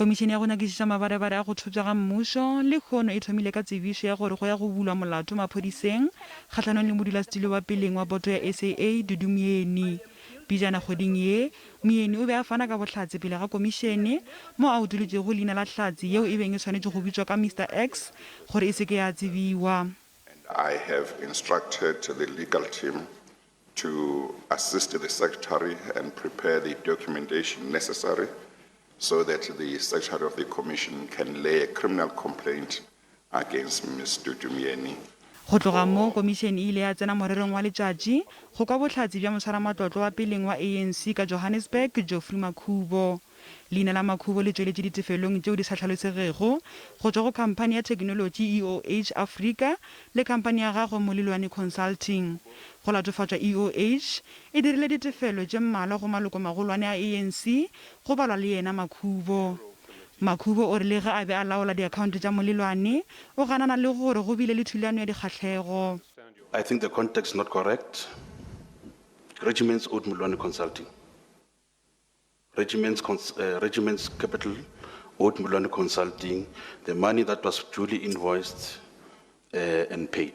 Komišene ya go nyakišiša mabarebare a go thopša ga mmušo lehono e thomile ka tsebišo ya gore go ya go bulwa molato maphodiseng kgahlanong le modulasetulo wa peleng wa boto ya SAA, Dudu Myeni. Pejana kgweding ye, Myeni o be a fana ka bohlatse pele ga komišene mo a utolotšego leina la hlatse yeo e beng e swanetše go bitšwa ka Mister X gore e se ke ya tsebiwa. And I have instructed the legal team to assist the secretary and prepare the documentation necessary so that the secretary of the commission can lay a criminal complaint against Ms. Dudu Myeni. Go tloga moo, komišene e ile ya tsena morerong wa letšatši go kwa bohlatse bja moswaramatlotlo wa peleng wa ANC ka Johannesburg, Geoffrey Makhubo. Leina la Makhubo le tšweletše ditefelong tšeo di sa hlalosegego go tšwa go khamphani ya theknolotši EOH Africa le khamphani ya gagwe Molilwane Consulting. Go latofatšwa EOH e dirile ditefelo tše mmalwa go malokomagolwane a ANC go balwa le yena Makhubo. Makhubo o re le ge a be a laola diakhaonte tša Molilwane, o ganana le gore go bile le thulano ya dikgahlego. I think the context is not correct. Regiments owed Molilwane Consulting. Regiments, uh, Regiments Capital owed Mulwane Consulting the money that was duly invoiced uh, and paid.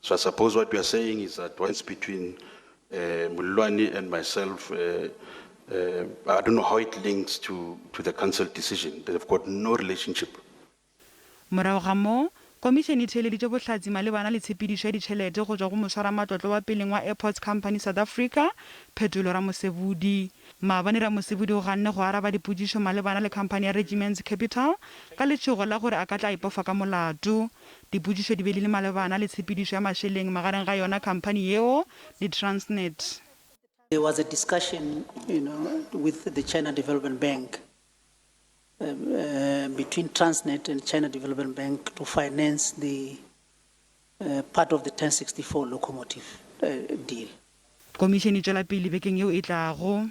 So I suppose what we are saying is that once between uh, Mulwani and myself, uh, uh, I don't know how it links to, to the council decision. They've got no relationship. Morago ga moo, Komišene e theeleditše bohlatse malebana le tshepedišo ya ditšhelete go tšwa go moswaramatlotlo wa peleng wa Airports Company South Africa, Phetolo Ramosebudi. Maabane Ramosebudi o ganne go araba dipotšišo malebana le khamphani ya Regiments Capital ka letšhogo la gore a ka tla ipofa ka molato. Dipotšišo di be di le malebana le tshepedišo ya mašeleng magareng ga yona khamphani yeo le Transnet. There was a discussion, you know, with the China Development Bank uh, between Transnet and China Development Bank to finance the uh, part of the 1064 locomotive uh, deal. Komišene e tšwela pele bekeng yeo e tlago.